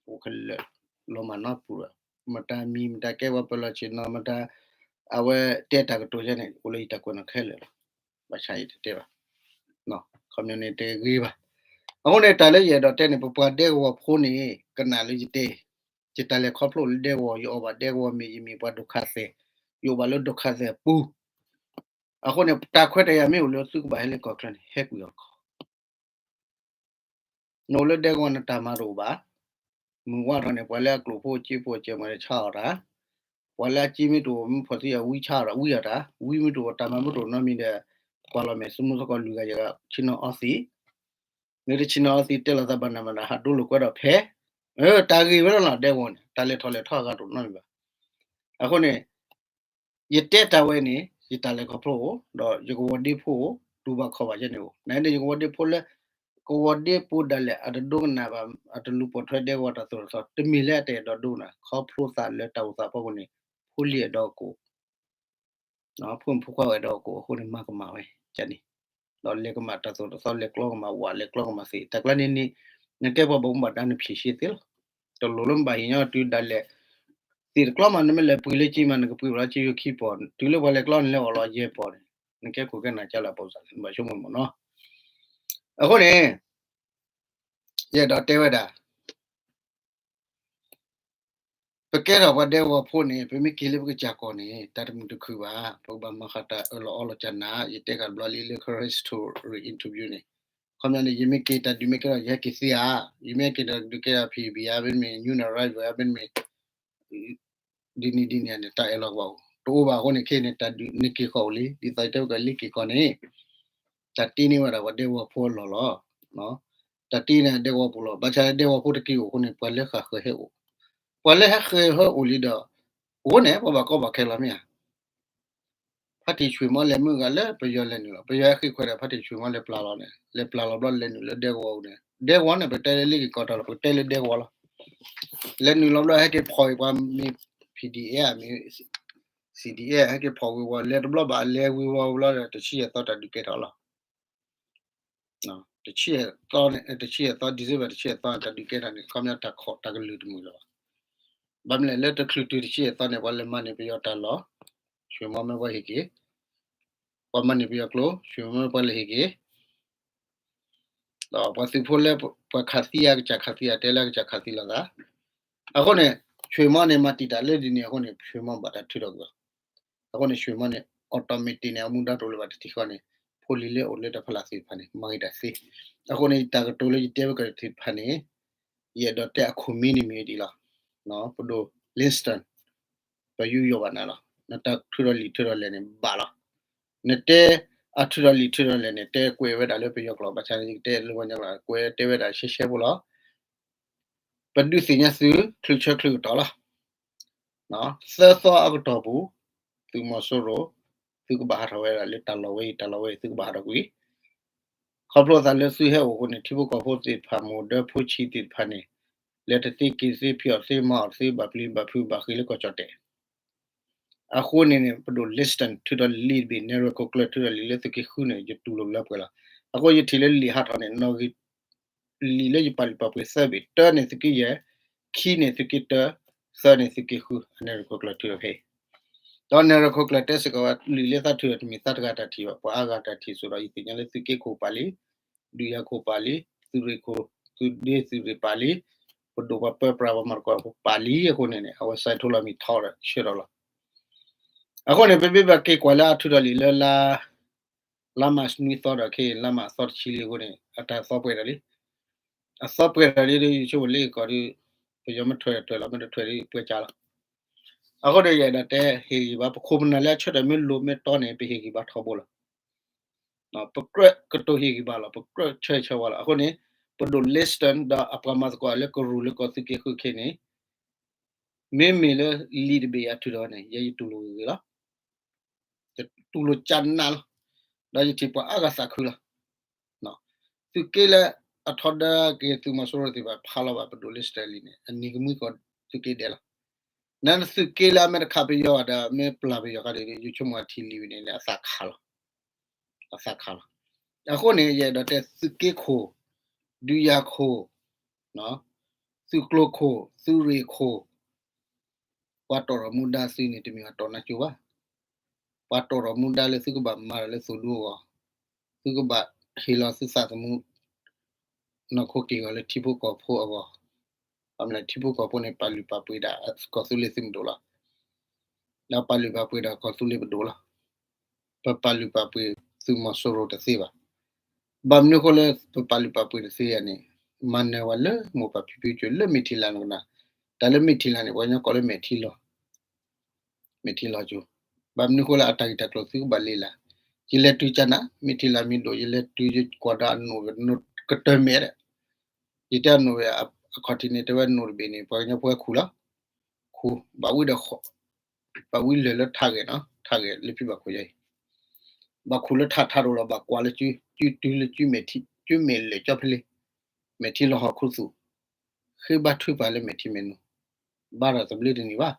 အိၣ်ခဲလၢာ်, လီၤမၢ်နီၢ်ပူၤဒီး, မတၤမံၤ မတၤကဲပှၤပၢၤလီၢ်ဆ့ၣ်နီၤ မတၤ အဝဲတဲတၢ်ကတိၤယဲန့ၣ် အိၣ်လၢယတၢ်ကွဲးနီၣ်ခဲလၢာ်လီၤ. ဘၣ်ဆၣ်ယတတဲဘၣ်, ခီပညီန့ၣ်တဂ့ၤဘၣ်. အဃိန့ၣ် တၢ်လၢယအဲၣ်ဒိးတဲန့ၣ် ပပှၤဒဲကဝီၤဖိန့ၣ် ကနၣ်လၢယတဲ, ယတၢ်လဲၤခီဖျိလၢဒဲကဝီၤ ယအီၣ်ဘၣ်ဒဲကဝီၤမ့ၢ် ယမ့ၢ်ပှၤဒိၣ်ခါသဲး, ယအိၣ်ဘၣ်လၢဒိၣ်ခါသဲးအပူၤ, အဃိန့ၣ် တၢ်ခွဲးတၢ်ယာ်မ့ၢ်အိၣ်လၢသုကဘၣ်ဟဲလၢကီၢ်ချၢန့ၣ် ဟဲကွံာ်အီၤတခီ နအိၣ်လၢဒဲကဝီၤန့ၣ် တၢ်မၤတအိၣ်ဘၣ်. မုၢ်ဝါထီၣ်န့ၣ် ပှၤလၢအကျိၣ်ဖိအစ့ဖိအစဲးမၤန့ၣ် ဆါအီၣ်တၢ်, ပှၤလၢအစ့မ့ၢ်တအိၣ် မ့ၢ်ဖီၣ်သံအဝံဆါအီၣ်တၢ်, ဝံအီၣ်တၢ်, ဝံမ့ၢ်တအိၣ်တၢ်မၤမ့ၢ်တအိၣ်နီတမံၤဒီး ကွၢ်လီၤမဲာ် သမူသကိးလွံၢ်ဂၤယဲၢ်ဂၤ ဆ့ၣ်နီၤအီသံး, မ့ၢ်တဆ့ၣ်နီၤအီသံး တဲလိာ်သးဘၣ်နးဘၣ်နး ဟးဒိလိာ်ကွဲဒီးဖဲ, တၢ်ဂ့ၢ်ဝဲလီၤနီၤ ဒဲကဝီၤန့ၣ် တၢ်လဲၤထီၣ်လဲၤထီအဂၤတအိၣ်နီတမံၤဘၣ်. အဃိန့ၣ် ယတဲတၢ်ဝဲန့ၣ် ယတၢ်လဲၤခီဖျိအိၣ် ဒီးယကဝီၤဒ့ဖိအိၣ် တူၢ်ဘၣ်ခီၣ်ဘၣ်ယဲန့ၣ်အိၣ် နန့ၣ် ယကဝီၤဒ့ဖိလၢ ကဝီၤဒ့ဖိဒၣ်လဲာ် အတဒိကနၣ်ဘၣ် အတလူၤပိာ်ထွဲဒဲကဝီၤတၢ်သိၣ်တၢ်သီ တမ့ၢ်လၢအတအဲၣ်ဒိးဒိကနၣ် ခီဖျိသးလၢတၢ်အိၣ်သးဖီခိၣ်န့ၣ် ဖိလံၤအဲၣ်ဒိးကအိၣ် ဖိမုၣ်ဖိခွါဝဲဒီးကအိၣ်အဃိန့ၣ် မၤကမၣ်ဝဲန့ၣ်, ဒီးလဲၤကမၣ်တၢ်သိၣ်တၢ်သီ လဲၤကျီကမၣ်ဝး လဲၤကျီကမၣ်သ့ၣ် တၢ်ကျါန့ၣ်န့ၣ် နကဲပှၤဘၣ်မူဘၣ်ဒါနဖံးဆ့သ့လီၤ. တလိၣ်လၢမ့ၢ်ဘၣ်ဟ့ၣ်ညီတုၤဒၣ်လဲာ် သ့ၣ်တကျီမး နမ့ၢ်လဲၤပှ့ၤလၢက့မး နကပှ့ၤဘၣ်လီၤက့ယိခံပီၢ် တုၤလၢပှၤလဲၤကျီန့ၣ်လၢအီၣ်လီၤယဲၢ်ပီၢ်န့ၣ် နကဲခိၣ်ကဲနၢ်ကၢလၢအပိာ်စၢ် နဘၣ်ဆိကမိၣ်မ့ၢ်နီၤ. အဃိန့ၣ် ယအဲၣ်ဒိးတဲဝဲဒၣ် ပကဲထီၣ်ပှၤဒဲကဝီၤဖိန့ၣ် ပမ့ၢ်က့ၤလၢပကစၢ်ကီၢ်န့ၣ် တၢ်တမုာ်တခုၣ်ဘၣ် ပကဘၣ်မၤဃာ်တၢ်အၢၣ်လီၤအီလီၤကၢ်နၤ ယတဲဃာ်တဘျီလံလၢ Christmas story interview န့ၣ် ခီပညီန့ၣ် ယမ့ၢ်က့ၤတၢ်ဒုးမ့ၢ်ကဲထီၣ် ယဟဲက့ၤသ့ဧါ, ယမ့ၢ်ဟဲက့ၤတၢ်ဒုးကဲထီၣ် P B ဧါ မ့တမ့ၢ် new arrival ဧါ မ့တမ့ၢ် ဒ်န့ၣ်ဒ်န့ၣ်န့ၣ် တၢ်အၢၣ်လီၤကဘၣ်အိၣ် တအိၣ်ဘၣ်အဃိန့ၣ် ခဲအံၤန့ၣ် တၢ်ဒုးန့ၣ်က့ၤဃီၤအိၣ်လံ ဒ်သိးယတဲဝဲကလံၤက့ၤကီၢ်န့ၣ် တၢ်တ့န့ၢ်ဝဲဒၣ်ပှၤဒဲကဝီၤဖိအလီၢ်လီၤ. တၢ်တ့န့ၢ်ဒဲကဝီၤပူၤလီၤ. ဘၣ်ဆၣ်ဒဲကဝီၤဖိတက့ၤအိၣ်အဃိန့ၣ် ပှၤလၢဃၣ်ဃၢၤဟဲအိၣ်, ပှၤလၢဟဲဃၢၤဟဲအိၣ်လံဒီး အဃိန့ၣ် ပှၤဘၣ်ကီဘၣ်ခဲလီၤမ့ၢ်ဧါ ဖါတံၣ်ဆွ့ၣ်မီလဲၤမုၢ်ဂၤလၢပယီၤလဲၤနုာ်လီၤ. ပယီၤဟဲဃ့ခွဲးဒီးဖါတံၣ်ဆွ့ၣ်မီလဲၤပျၢ်လီၤန့ၣ် လဲၤပျၢ်လီၤဘျီလဲၤနုာ်လၢဒဲကဝီၤပူၤန့ၣ် ဒဲကဝီၤန့ၣ် ပတဲလၢလ့ၣ်က့ၤကီၢ်တၢ်လီၤ ပတဲလၢဒဲကဝီၤလီၤ. လဲၤနုာ်လီၤဘျီဟဲက့ၤဖီၣ်အံၤပှၤမ့ၢ် P D F မ့ၢ် C D F ဟဲက့ၤဖီၣ်ဝ့ၤဝီၤ လဲၤတဘျီဘၣ်လဲၤဝ့ၤဝီၤဘျီဒီး တဆံယဲၢ်သီတၢ်ဒုးကဲထီၣ်လီၤ. တဆံယဲၢ်သီန့ၣ် တဆံယဲၢ်သီ December တဆံယဲၢ်သီန့ၣ် တၢ်ဒုးကဲထီၣ်န့ၣ် ခီပညီတၢ်ခီၣ်တၢ်ကလုၢ်တမုာ်လၢၤဘၣ်. ဘၣ်မနုၤလဲၣ် လၢတချုးတုၤတဆံယဲၢ်သီန့ၣ် ပှၤလဲၤမၤန့ၢ်ပယီၤတၢ်လီၢ် ဆွ့ၣ်မီမ့ၢ်ပှၤဟ့ၣ်က့ၤ ပှၤမၤန့ၢ်ပယီၤကျိ ဆွ့ၣ်မီမ့ၢ်ပှၤလဲၤဟ့ၣ်က့ၤ ဒီးပှၤသုးဖိလၢပှၤခးသံအကစၢ်ခးသံအတဲလၢအကစၢ်ခးသံလိာ်သး အဃိန့ၣ် ဆွ့ၣ်မီန့ၣ် မၤတံာ်တာ်လၢဒ်န့ၣ်အဃိန့ၣ် ဆွ့ၣ်မီဘၣ်တၢ်ထုးထီၣ်ကွံာ်အီၤ. အဃိန့ၣ် ဆွ့ၣ်မီန့ၣ် automatic န့ၣ် အမူဒါတအိၣ်လၢၤဘၣ်တထံၣ်ဃီန့ၣ် ဖိလံၤလၢအိၣ်လၢတၢ်ဖီလာ်သ့ၣ်တဖၣ်န့ၣ် မၤဂ့ၤတၢ်သ့. အဃိန့ၣ် တၢ်ကတိၤလၢယတဲဝဲကဒီးသ့ၣ်တဖၣ်န့ၣ် ယအဲၣ်ဒိးတဲအခိၣ်မံန့ၣ်မ့ၢ်ဒ်လီၤ. ပဒိၣ် Linston ပယူးယီၣ်ဘၣ်နၤလီၤ. နတၢ်ထုးထီၣ်လံာ်ထုးထီၣ်လဲၢ်န့ၣ်ဘၣ်လီၤ. နတဲအထုးထီၣ်လံာ်ထုးထီၣ်လဲၢ်န့ၣ် တဲကွဲးဝဲဒၣ်လၢပယီၤကျိာ် ဘၣ်ဆၣ်န့ၣ် ယကတဲလၢပှၤကညီကျိာ် ကွဲးတဲဝဲဒၣ်ရှဲရှဲဖိလီၤ. ပဒုးသ့ၣ်ညါသု ချုးဆၢချုးကတီၢ်လီၤ. သၢသီအကတီၢ်ပူၤ သုးမီၤစိရိၤ သုကဘၣ်ဟးထီၣ်ဝဲဒၣ်လၢတၢ်လီၢ်ဝဲအံၤ တၢ်လီၢ်ဝဲအံၤ သုကဘၣ်ဟးထီၣ်ကွံာ် ခီဖျိသးလၢသုဟဲအိၣ်အဃိန့ၣ် ထံဖိကီၢ်ဖိသ့ၣ်တဖၣ် မိၢ်ဒၢဖိဆံးသ့ၣ်တဖၣ်န့ၣ် လဲၤတသ့က့ၤတသ့ ဖံးအီၣ်တသ့မၤအီၣ်တသ့ ဘၣ်ပျံၤဘၣ်ဖုးဘၣ်ဃ့ၢ်လၢကီၢ်ကၠီၣ်တဲၣ် အဃိန့ၣ်န့ၣ် ပဒိၣ် Linston ထုးထီၣ်လံာ်တဘ့ၣ် နဲၣ်ရွဲၣ်ခိၣ်ကျၢၢ်ထုးထီၣ်လံာ်လၢသုးက့ဃုန့ၣ် ယတူၢ်လိာ်လၢပှဲၤလီၤ. အဃိယထံၣ်လၢလံာ်ဟးထီၣ်န့ၣ် နီၣ်ဂံၢ် လံာ်လၢယပာ်လုၢ်ပာ်ပှ့ၤသၢဘ့ၣ် တၢန့ၣ်သုးက့ယဲၢ်, ခံန့ၣ်သုးက့တၢ, သၢန့ၣ်သုးက့ဃု အနဲၣ်ရွဲၣ်ခိၣ်ကျၢၢ်ထုးထီၣ်ဖဲအံၤ ဒီးနဲၣ်ရွဲၣ်ခိၣ်ကျၢၢ်တဲစ့ၢ်ကီးဝဲ လံာ်လၢသးထုးထီၣ်တမ့ၢ်သးတဂၤတၢ်ထံၣ်ဘၣ် ပှၤအါဂၤတၢ်ထံၣ်အသိးဒီး ယသ့ၣ်ညါလၢသုးက့ခိၣ်ပာ်လံ, ဒုးယၤခိၣ်ပာ်လံ, သုးရ့ၣ်ခိၣ်, သုးဒ့သုးရ့ၣ်ပာ်လံ, ပဒိၣ်ပှၤပၢပြးပှၤမၤသကိးဖိပာ်လံအဃိန့ၣ်န့ၣ် အဝဲစးထီၣ်လီၤမံၤထီၣ်ဒီးဆှၢထီၣ်လီၤ. အဃိန့ၣ် ပမ့ၢ်ဘၣ်က့ၤကွၢ်လၢအထုးထီၣ်လံာ်လၢလါ လါမးနွံသီဒီးခဲအံၤ လါမးအသီတဆံလံအဃိန့ၣ် အတၢ်သီပှဲၤထီၣ်လံ. အသီပှဲၤထီၣ်လံဒီး ယဆိကမိၣ်လၢကီၢ်ဒီး ပယီၤမ့ၢ်ထွဲဒီးထွဲလီၤ မ့ၢ်တထွဲဒီးပှဲၤကၢလီၤ. အဃိဒီးယအဲၣ်ဒိးတဲဟ့ၣ်ဂံၢ်ဘါ ပခိၣ်ပနၢ်လၢအဆၢထၢၣ်မ့ၢ်လိၤမ့ၢ်တီန့ၣ် ပဟ့ၣ်ဂံၢ်ဘါထီဘိလီၤ. ပကြၢးကတိၤဟ့ၣ်ဂံၢ်ဘါလီၤ ပကြၢးဆၢဂ့ၤဆၢဝါလီၤ. အဃိန့ၣ် ပဒိၣ် Linston ဒီးအပှၤမၤသကိးလၢကရူၢ်လၢကီၢ်သုးက့ဃုခဲအံၤန့ၣ် မ့မ့ၢ်လၢလံာ်တဘ့ၣ်အထုးထီၣ်န့ၣ် ယဲယတူၢ်လိာ်ဂ့ၤဂ့ၤလီၤ. တူၢ်လိာ်ကၢနးလီၤ. ဒီးယထံၣ်ပှၤအါဂၤသးခုလီၤ. သုးက့လၢအထီဒါက့ၤသုးမီၤစိရိၤသ့ၣ်တဖၣ်ဖးလီၤဘၣ်ပဒိၣ် Linston လံာ်န့ၣ် အနံၤကမှံကီၢ်သုးက့ဒဲးလီၤ. နသုးက့လၢအမ့ၢ်တခးပယီၤဒီး မ့ၢ်ပျၢ်ပယီၤခါဒီး ယဆိကမိၣ်အထံၣ်လံာ်ဝဲန့ၣ် အသးခးလီၤ. အသးခးလီၤ. အဃိန့ၣ် ယအဲၣ်ဒိးတဲသုးက့ခိၣ်, ဒုးယၤခိၣ်, သုးကျိၤခိၣ်, သုးရ့ၣ်ခိၣ်, ပှၤတီၣ်ထီၣ်မူဒါသုန့ၣ် တမ့ၢ်ပှၤတီၣ်နါကၠိဘၣ်. ပှၤတီၣ်ထီၣ်မူဒါလၢသုကဘၣ်မၤတၢ်လၢသုးဒူအဂီၢ်, သုကဘၣ်ဟ့ၣ်လီၤသုသးသမူ နီၢ်ခိက့ၢ်ဂီၤလၢထံဖိကီၢ်ဖိအဂီၢ်, ဘၣ်မနုၤလဲၣ် ထံဖိကီၢ်ဖိန့ၣ် ပာ်လုၢ်ပာ်ပှ့ၤဒၣ်ကီၢ်သူလ့ၤသုးမုၢ်ဒိၣ်လီၤ. ဒီးပာ်လုၢ်ပာ်ပှ့ၤဒၣ်ကီၢ်သူလ့ၤပဒိၣ်လီၤ. ပပာ်လုၢ်ပာ်ပှ့ၤသုးမီၤစိရိၤတသ့ဘၣ်. ဘၣ်မနုၤအဃိလၢပပာ်လုၢ်ပာ်ပှ့ၤတသ့ယၤန့ၣ် မၤနၢၤဝဲလၢမိၢ်ပၢ်ဖံဖုကၠိလၢမဲာ်ထံလၤန့ၣ်ကနၣ်, တၢ်လၢမဲာ်ထံလၤန့ၣ် ပှၤကညီကိးလၢမဲာ်ထံလီၤ, မဲာ်ထံလီၤကၠိ, ဘၣ်မနုၤဃိလၢအတၢ်ဂ့ၢ်တၢ်ကျိၤသုကဘၣ်လ့လၢ်, ယလဲၤတုၤကနၣ် မဲာ်ထံလၤမံၤဒိၣ် ယလဲၤတုၤယကွၢ်ဒီးအနိၣ်ကတၢၢ်မဲာ်ဒီး, ယတဲအနိၣ်အခီၣ်ထံးန့ၣ် တဲဝဲနိၣ်တဘ့ၣ်န့ၣ် ပှၤကညီဖိဝဲခူၣ်လီၤ, ခူၣ် ဘၣ်ဝံၤဒီး ဘၣ်ဝံၤလၢာ်လၢထးဂဲၤနီၤ ထးဂဲၤလၢဖံဘၣ်ခိၣ်ယဲအံၤ, ဘၣ်ခူၣ်လၢထးထးတအိၣ်လီၤ ဘၣ်ကွၢ်လၢကု ကုတုၤလၢကုမဲာ်ထံ ကုမဲာ်လၢာ်ကၠီဖဲလ့, မဲာ်ထံလီၤဟီၣ်ခိၣ်သူၣ်, ဃ့ဘါထုကဖၣ်လၢမဲာ်ထံမဲာ်နိ, ဘါထီၣ်သဘျ့တန့ၢ်ဘၣ်,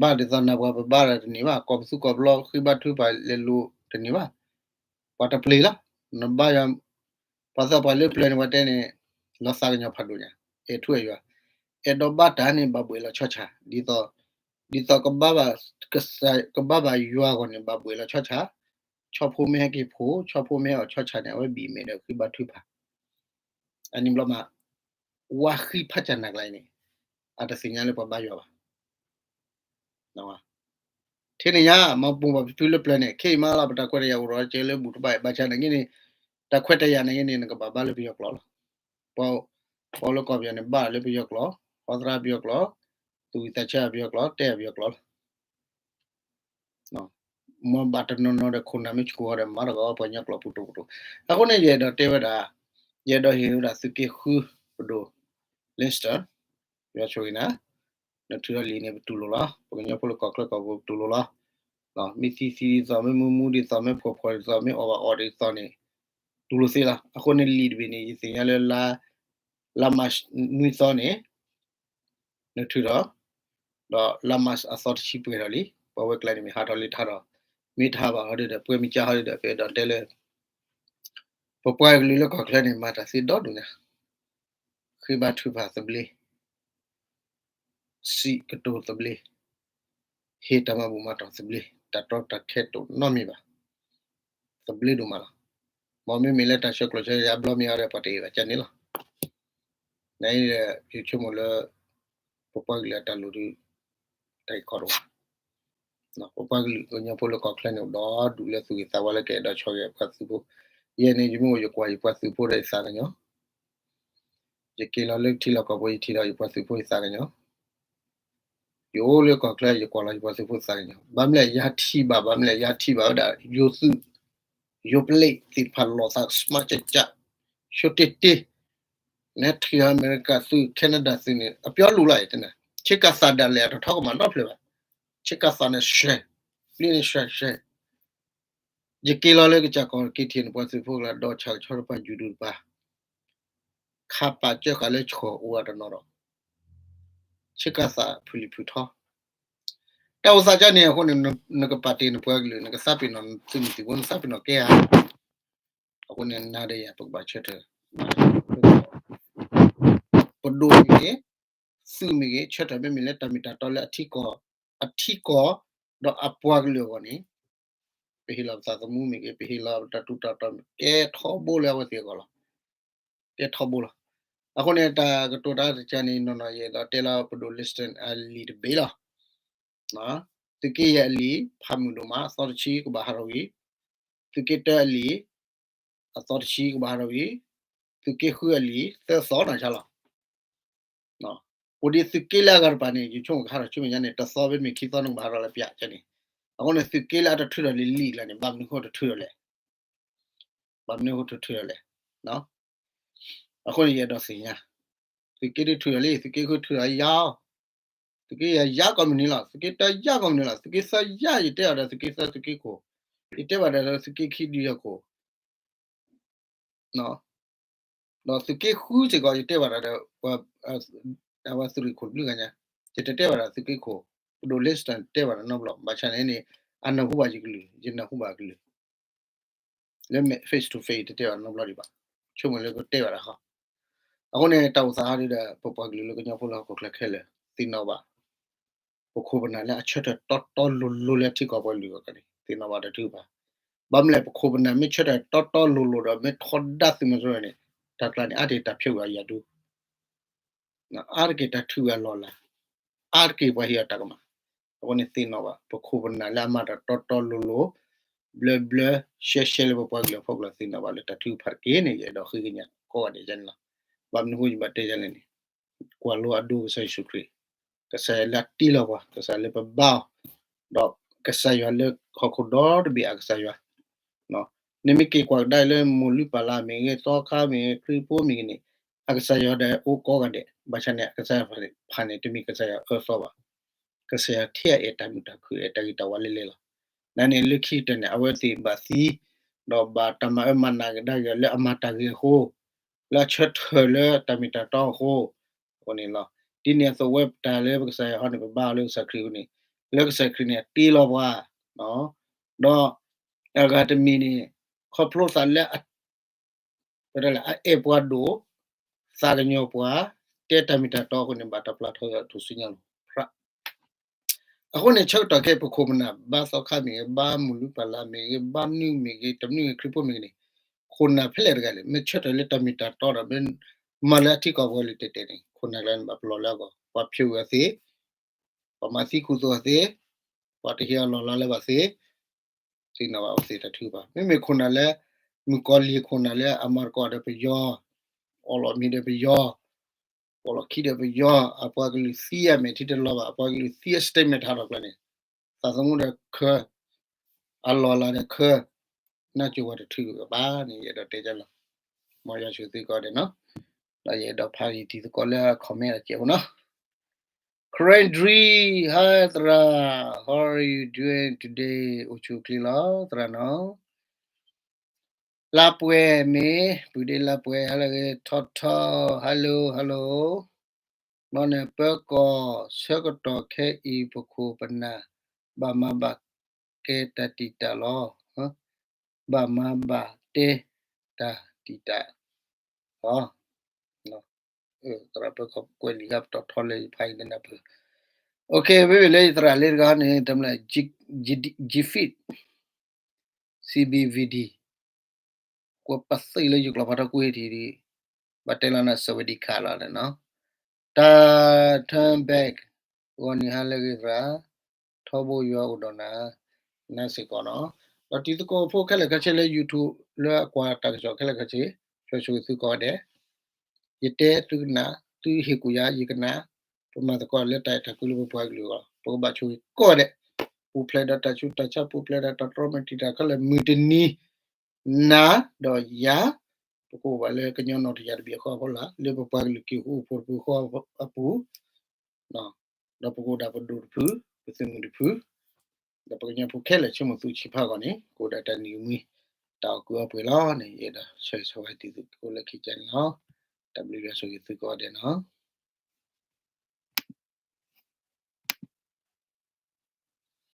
ဘါဒ်သိးနၤပှၤပဘါထီၣ်တန့ၢ်ဘၣ် ကိးပသူကိးပလီဃ့ဘါထုကဖၣ်လဲၤလိၤတန့ၢ်ဘၣ်, ပှၤတပျ့ၤလီၤ, နဘါယွၤ, ပှၤသးပှၢ်လၢပျၢၤန့ၣ် ပှၤတဲန့ၣ် လီၤသးကညီၤဖးဒိၣ်ညါ, အဲၣ်ထူအဲၣ်ယွၤ, အဲၣ်ဒိးဘါတၢ်န့ၣ် ဘၣ်ဘှံးလီၤဆီဆၣ်, ဒ်သိး ဒ်သိးကဘါဘၣ် ကစၢ် ကဘါဘၣ်ယွၤအဂီၢ်န့ၣ် ဘၣ်ဘှံးလီၤဆီဆၣ်, ဆီဖိမ့ၢ်ဟဲက့ၤဖိ ဆီဖိမ့ၢ်ဟဲအီၣ်ဆီဆၣ်န့ၣ် အဝဲဘံၣ်မဲာ်ဒီးဃ့ဘါထုကဖၣ်, အန့ၣ်ဘျီမး ဝါဃံဖးစၢ်နၢ်ကျါအံၤန့ၣ် အတသ့ၣ်ညါလၢပှၤဘါယွၤဘၣ်. ထဲန့ၣ်ညါ မၤပူၤဘၣ်ဖုဖုလၢပျၢၤန့ၣ် ခဲအံၤမးလီၤ ပတၢ်ခွဲးတၢ်ယာ်အိၣ်ဒီးကဲလၢဘူၣ်တဘၣ် ဘၣ်ဆၣ်န့ၣ်ဂ့ၤန့ၣ် တၢ်ခွဲးတၢ်ယာ်န့ၣ်ဂ့ၤန့ၣ် နကဘၣ်ဘါလၢပယီၤကျိာ်လီၤ. ပှၤ ပှၤလၢကီၢ်ပယီၤန့ၣ် ဘါလၢပယီၤကျိာ်, ဃီသရၣ်ပယီၤကျိာ်, သူၣ်ဝံၣ်သးဆၢပယီၤကျိာ်, တဲပယီၤကျိာ်လီၤ. မ်ဘၣ်တနီၤနီၤဒီးခိၣ်နၢ်မ့ၢ်ဆူၣ်ဃီဒီး မၤတကီးပှၤကညီကျိာ်ပူၤတိၤပူၤတိၤ, အဃိန့ၣ် ယအဲၣ်ဒိးတဲဝဲဒၣ်, ယအဲၣ်ဒိးဟ့ၣ်ဝဲဒၣ်သုးက့ဃုပဒိၣ် Lister, ယွၤဆိၣ်ဂ့ၤနၤ, နထုးထီၣ်လံာ်န့ၣ် ပတူၢ်လိာ်လီၤ, ပကညီဖိလၢကီၢ်ချၢကီၢ်ပူၤပတူၢ်လိာ်လီၤ, မ့ၢ်သံသံဒ်သိး မ့ၢ်မူမူဒ်သိး မ့ၢ်ဖှီၣ်ဖှီၣ်ဒ်သိး မ့ၢ်အီၣ်ဘၣ်အီၣ်ဒ်သိးန့ၣ် တူၢ်လိာ်သ့လီၤ. အဃိန့ၣ်လံာ်တဘ့ၣ်န့ၣ် ယသ့ၣ်ညါလၢ လါ March နွံသီန့ၣ် နထုးထီၣ်, ဒီးလါ March အသီတဆံပှဲၤထီၣ်လံ, ပှၤဝဲကျါန့ၣ်မ့ၢ်ဟးထီၣ်လံတဟးထီၣ်, မ့ၢ်တဟးဘၣ်ဟီဒ်ဒီး ပှဲၤမ့ၢ်ကၢ်ဟီဒ်ဒီး ပအဲၣ်ဒိးတဲလၢ ပပှၤကလုာ်လၢကီၢ်ချၢန့ၣ် မၤတၢ်သ့ဒီဒိၣ်ညါ, ဃ့ဘါထုကဖၣ်သဘျ့, စံးကတိၤသဘျ့, ဟ့ၣ်တၢ်မၤဘူၣ်မၤတီၢ်သဘျ့, တၢ်တီတၢ်ခဲတအိၣ်နီတမံၤဘၣ်. သဘျ့ဒိၣ်မးလီၤ. မ်မ့မ့ၢ်လၢတၢ်ဆၢကျိၤဆၢကါဘျီမ့ၢ်အီၤဒီး ပှၤတအဲၣ်ဘၣ်ကန့ၣ်လီၤ. နအံၤဒီး ယဆိကမိၣ်လၢ ပပှၤကလုာ်အတၢ်လိၣ်ဒုး တၢ်အံၤကီတအိၣ်ဘၣ်. ပပှၤကလုာ်ကညီဖိလၢကီၢ်ချၢန့ၣ် အိၣ်ဒီဒူၣ်လၢသူၣ်ဂ့ၤသးဝါလၢကအဲၣ်ဒိးဆီၣ်ဂဲၤပှၤသုးဖိ, ယဲန့ၣ် ယမ့ၢ်အိၣ်ယကွၢ်ယပှၤသုးဖိဒီးယသးကညီၤ ယက့ၤလီၤလၢထံလီၢ်ကီၢ်ပူၤ ယထံၣ်ဒီးယပှၤသုးဖိယသးကညီၤ, ယအိၣ်လၢကီၢ်ချၢ ယကွၢ်လီၤယပှၤသုးဖိသးကညီၤ, ဘၣ်မနုၤလဲၣ် ယဟးထံၣ်ဘၣ်, ဘၣ်မနုၤလဲၣ် ယဟးထံၣ်ဘၣ်ဝဲဒၣ် ယိၤသုး ယိၤပလ့းသ့ၣ်တဖၣ်လီၤသးကစမးကၠးကၠး, ဆိတ့တ့, နထံၣ်အမဲရကၤသုး Canada သုးန့ၣ် အပျီလူၤလီၤအံၤတနၤ, ဆ့ကၤသးဒၣ်လဲာ်အတထီကမၣ်နီတဖျၢၣ်ဘၣ်, ဆ့ကၤသးန့ၣ် ရှဲ, ပျံၤန့ၣ်ရှဲရှဲ ယက့ၤလီၤလၢကစၢ်ကီၢ်က့ၤထံၣ်န့ၣ် ပှၤသုးဖိကလါဒီးဆၣ်ကဆီတဖၣ် ယူၤဒူတဖၣ် ခးပာ်စၢဃာ်လၢဆှီၣ်အိၣ်အတနီၤဒီး ဆ့ကၤသးဖုၣ်လံၣ်ဖုၣ်ထီ, တၢ်အိၣ်သးကၢ်န့ၣ်အဃိန့ၣ် နကပာ်တ့ၢ်နပှၤကလုာ် နကသးပ့ၤနီၣ်သုးမုၢ်သံၣ်ဘိ နသးပ့ၤနီၣ်ကဲဧါ. အဃိန့ၣ် နၤဒီးယၤ ပကဘၣ်ဆၢထၢၣ် ပဒိၣ်မ့ၢ်ဂ့ၤ, သုးမ့ၢ်ဂ့ၤ ဆၢထၢၣ်မ့မ့ၢ်လၢတၢ်မ့ၢ်တၢ်တီလၢအထံကီၢ်, အထံကီၢ်, ဒီးအပှၤကလုာ်အဂီၢ်န့ၣ် ပဟ့ၣ်လီၤပသးသမူမ့ၢ်ဂ့ၤ, ပဟ့ၣ်လီၤပတၢ်ထူးတၢ်တီၤမ့ၢ်ဂ့ၤ ကဲထီဘိလၢအဝဲသ့ၣ်အဂီၢ်လီၤ. ကဲထီဘိလီၤ. အဃိန့ၣ် တၢ်ကတိၤတၢ်တကးန့ၣ် နီၢ်နီၢ်ယအဲၣ်ဒိးတဲလီၤပဒိၣ် Liston အလံာ်တဘ့ၣ်လီၤ. သုးက့ယဲၢ်အလံာ် ဖးမုာ်ဒိၣ်မး အသီတဆံကဘၣ်ဟးထီၣ်ဝံၤ, သုးက့တၢအလံာ် အသီတဆံကဘၣ်ဟးထီၣ်ဝံၤ, သုးက့ဃုအလံာ် သၢသီနီၢ်ဆါလီၤ. အိၣ်ဒံးသုးက့လၢအဂၤတပၤန့ၣ် ယဆိကမိၣ်ကဟးထီၣ်ဆူမဲာ်ညါန့ၣ် တသီဖဲမ့ၢ်ခံသီန့ၣ် ကဘၣ်ဟးထီၣ်လၢပျၢ်ကဲန့ၣ်, အဃိန့ၣ် သုးက့လၢအတထုးထီၣ်လံၤလံၤကျါန့ၣ် ဘၣ်မနုၤဃိတထုးထီၣ်လဲၣ်, ဘၣ်မနုၤဃိတထုးထီၣ်လဲၣ်. အဃိန့ၣ် ယအဲၣ်ဒိးသ့ၣ်ညါ, သုးက့ဒုးထုးထီၣ်လံ, သုးက့ဃုထုးထီၣ်ယါအီၤ, သုးက့ယၤယါကိးမုၢ်နံၤလီၤ, သုးက့တၢယါကိးမုၢ်နံၤလီၤ, သုးက့သၢယါ ယတဲအီၤဒီးသုးက့သၢသုးက့ခိၣ်, ယတဲဘၣ်ဒီးသုးက့ခံဒုးယၤခိၣ် ဒီးသုးက့ဃုစ့ၢ်ကီး ယတဲဘၣ်ဒီး အဝဲသုးရ့ၣ်ခိၣ်တဘျုးဂၤညါ, ယတတဲဘၣ်ဒီးသုးက့ခိၣ်, ပဒိၣ် Liston တဲဘၣ်ဒီးနီတဘျီ, ဘၣ်ဆၣ်န့ၣ်န့ၣ် အနၢ်ဟူဘၣ်ယကလုၢ်, ယနၢ်ဟူဘၣ်အကလုၢ်, လၢ face to face တတဲဘၣ်နီတဘျီဒံးဘၣ်, ဆိကမိၣ်လၢကတဲဘၣ်ဒီးဃီ. အဃိန့ၣ် တၢ်အိၣ်သးဟီဒ်ဒီး ပပှၤကလုာ်လၢကညီဖိလၢဟီၣ်ခိၣ်ချၢခဲလၢာ် သ့ၣ်နီၣ်ဘၣ် ပခိၣ်ပနၢ်လၢအဆၢထၢၣ်တီတီလိၤလိၤလၢထံကီၢ်ပှၤကလုာ်အဂီၢ်န့ၣ် သ့ၣ်နီၣ်ဘၣ်တၢ်ထုကဖၣ်, ဘၣ်မနုၤလဲၣ် ပခိၣ်ပနၢ်မ့ၢ်ဆၢထၢၣ်တီတီလိၤလိၤဒီး မ့ၢ်ထီဒါသုးမီၤစိရိၤန့ၣ် တၢ်ကျါန့ၣ် အါတက့ၢ်တၢ်ဖျိးဝဲအယၢ်ဒူ အါတက့ၢ်တၢ်ထုးဝဲအလီၢ်အလၤ, အါတက့ၢ်ပှၤဟ့ၣ်အီၤတၢ်ကမၣ်, အဃိန့ၣ်သ့ၣ်နီၣ်ဘၣ် ပခိၣ်ပနၢ်လၢအမၤတၢ်တီတီလိၤလိၤ, ဘျၢဘျၢရှဲရှဲလၢပပှၤကလုာ်အဖီခိၣ်လီၤ သ့ၣ်နီၣ်ဘၣ်လၢတၢ်ထုကဖၣ်တက့ၢ်န့ၣ် ယအဲၣ်ဒိးဃ့ကညးကိးဂၤဒဲးန့ၣ်လီၤ. ဘၣ်မနုၤအဃိယဘၣ်တဲယၤလဲၣ်န့ၣ်, ကွၢ်လိအဒိကစၢ်ယ့ၣ်ၡူးခရံာ်, ကစၢ်ယွၤလၢအတ့လီၤပှၤ, ကစၢ်လၢပဘါအီၤ, ဒီးကစၢ်ယွၤလၢဟီၣ်ခိၣ်ဒီတဘ့ၣ်အကစၢ်ယွၤ နမ့ၢ်က့ၤကွၢ်ကဒါလၢမိၢ်လုၢ်ပၢ်လၢ်မ့ၢ်ဂ့ၤ, သီခါမ့ၢ်ဂ့ၤ, ခရံာ်ဖိမ့ၢ်ဂ့ၤန့ၣ်, အကစၢ်ယွၤဒီးအိၣ်ကိးဂၤဒဲး, ဘၣ်ဆၣ်န့ၣ် အကစၢ်ယွၤတဖၣ်န့ၣ် တမ့ၢ်ကစၢ်ယွၤအၢသီဘၣ်. ကစၢ်ယွၤထဲအအဲၣ်တၢ်မုာ်တၢ်ခုၣ် အဲၣ်တၢ်ဂ့ၤတၢ်ဝါလဲၣ်လဲၣ်လီၤ. နာ်န့ၣ်လၢခံကတၢၢ်န့ၣ် အဝဲသ့ၣ်ဘၣ်သံ, ဒီးဘၣ်တၢ်မၤအၢမၤနးကဒါက့ၤအီၤလၢအမၤတၢ်ဂ့ၤအဃိ, လၢအဆၢထၢၣ်လၢတၢ်မ့ၢ်တၢ်တီအဃိ, အဃိန့ၣ်လီၤ. ဒ်န့ၣ်အသိးဝဲပတၢ်လၢပကစၢ်ယွၤဟီန့ၣ် ပဘါအီၤလၢကစၢ်ခရံာ်အဃိန့ၣ်, လၢကစၢ်ခရံာ်န့ၣ် အတ့လီၤပှၤ ဒီးအဂၤတမံၤန့ၣ် ခီဖျိသးလၢ အအဲၣ်ပှၤဒိၣ်, သးကညီၤပှၤ, တဲတၢ်မ့ၢ်တၢ်တီအဃိန့ၣ် ဘၣ်တၢ်ပျၢ်ထီၣ်ထူၣ်စုညါလီၤ. အဃိန့ၣ် ဆၢကတီၢ်ခဲအံၤ ပခိၣ်ပနၢ် ဘါသီခါမ့ၢ်ဂ့ၤ, ဘါမိၢ်လုၢ်ပၢ်လၢ်မ့ၢ်ဂ့ၤ, ဘါမနုၤမ့ၢ်ဂ့ၤ, တမနုၤဂ့ၤ ခရံာ်ဖိမ့ၢ်ဂ့ၤန့ၣ်, ခိၣ်နၢ်ဖဲလဲၣ်တဂၤလဲၣ် မ့ၢ်ဆၢထၢၣ်လၢတၢ်မ့ၢ်တၢ်တီဒီး မ့ၢ်မၤလၢအထံကီၢ်ပှၤကလုာ်တဲာ်တဲာ်န့ၣ် ခိၣ်နၢ်လၢန့ၣ်ဘၣ်ပလီၢ်လၢအဂီၢ်, ပှၤဖျိးဝဲအီၤသ့, ပှၤမၤသံခူသူၣ်အီၤသ့, ပှၤတဟ့ၣ်အီၤလီၢ်လၤလၢၤဘၣ်သ့, သ့ၣ်နီၣ်ဘၣ်အီၤသ့တၢ်ထုကဖၣ်. မ့မ့ၢ်ခိၣ်နၢ်လၢ မုၣ်ကီၤလံၢ်ခိၣ်နၢ်လၢအမၤသကိးဒီးပယီၤ, အီၣ်လီၤမ့ၤဒီးပယီၤ, ပီၣ်လီၤခံဒီးပယီၤ, အပှၤကလုာ်သံအမဲာ်ထံတလီၤဘၣ်, အပှၤကလုာ်သံအ statement ဟးထီၣ်ကျါန့ၣ်, သးသမူဒီးခၢ, အလီၢ်လၤဒီးခၢ, နၢ်ကၠိဝဲတထုးဘၣ်န့ၣ် ယအဲၣ်ဒိးတဲကလီၤ. မ်ယွၤဆိၣ်ဂ့ၤသုကိးဂၤဒဲးနီၤ. ဒီးယအဲၣ်ဒိးဖးယတံၤသကိးလၢ comment အစဲးဖိနီၤ. Current Dream, hi သရၣ်, how are you doing today? အိၣ်ဆူၣ်အိၣ်ချ့လီၤ သရၣ်နီၤ. လါပှဲၤမ့ၢ် ပုၢ်ဒ့လါပှဲၤ ဟါလၢအဂ့ၤ ထီထီ, hello hello. နီၢ်န့ၣ် ပၢကီၢ် ဆၢကတီၢ်ခဲအံၤ ပခိၣ်ပနၢ် ဘၣ်မၤဘၣ်ကဲတၢ်တံာ်တာ်လီၤ. ဘၣ်မၤဘၣ်တဲတၢ်တံာ်တာ်လီၤ. သရၣ်ပၢကီၢ်ကွဲးလံာ်ဂၤပတီၢ်ထီလၢယဖးအံၤလၢနၢ်ပၢၢ်. မ့မ့ၢ်လၢယသရၣ်လၢတဂၤန့ၣ် တမလဲၣ် G-Fit, C B V D, ကွဲးပာ်သ့လၢယကျိာ်ဖးထီကွံာ်ထံၣ်ဒံး, ဘၣ်တဲလီၤနၤ စဝးဒံခးလီၤန့ၣ်နီၤ. တၢ် turn back ဂီၤနံၤဟါလၢအဂ့ၤသရၣ်, ထီဘိယွၤအိၣ်ဒီးနၤ, နၤစ့ၢ်ကီးနီၤ. ဒီးတံၤသကိးဖိခဲလၢာ်ခဲဆ့လၢ YouTube လၢအကွၢ်တၢ်ကစီၣ်ခဲလၢာ်ခဲဆ့, ဆိၣ်ဂ့ၤသုကိးဂၤဒဲး, ယတဲသုကနၣ်, သုဟ့ၣ်ကူၣ်ယၤယကနၣ်, ပမၤသကိးလၢတၢ်အဲၣ်တၢ်ကွံလၢပပှၤကလုာ်အဂီၢ်, ပကဘၣ်ဆိၣ်ဂ့ၤကိးဂၤဒဲး, ပူၤဖျဲးဒီးတၢ်ဆူးတၢ်ဆါ, ပူၤဖျဲးဒီးတၢ်တြီမံၤတံာ်တာ်ခဲလၢာ်, မုၢ်တနံၤ နၤဒီးယၤ, ပကအိၣ်ဘၣ်လၢကညီနီၢ်တယၢ်တဘ့ၣ်အဃၢအဖီလာ်, လၢပပှၤကလုာ်က့ၣ်ဃူအိၣ်ဖိးတဖုဃီအပူၤ, ဒီးပကအိၣ်ဒၣ်ပဒိၣ်တဖု, ပသုးမုၢ်တဖု, ဒီးပကညီဖိခဲလၢာ်ဆ့မိၣ်သူဆံးဖးအဂီၢ်န့ၣ်, ကအိၣ်ဒၣ်တၢ်နံၤကမှံ, တၢ်အီၣ်ကုၢ်အီပှဲၤလီၤန့ၣ်, ယအဲၣ်ဒိးဆၢဂ့ၤဆၢဝါတံၤသကိးလၢခံကတၢၢ်န့ၣ်လီၤ. တၢ်ဘျုးယွၤဆိၣ်ဂ့ၤသုကိးဂၤဒဲးနီၤ.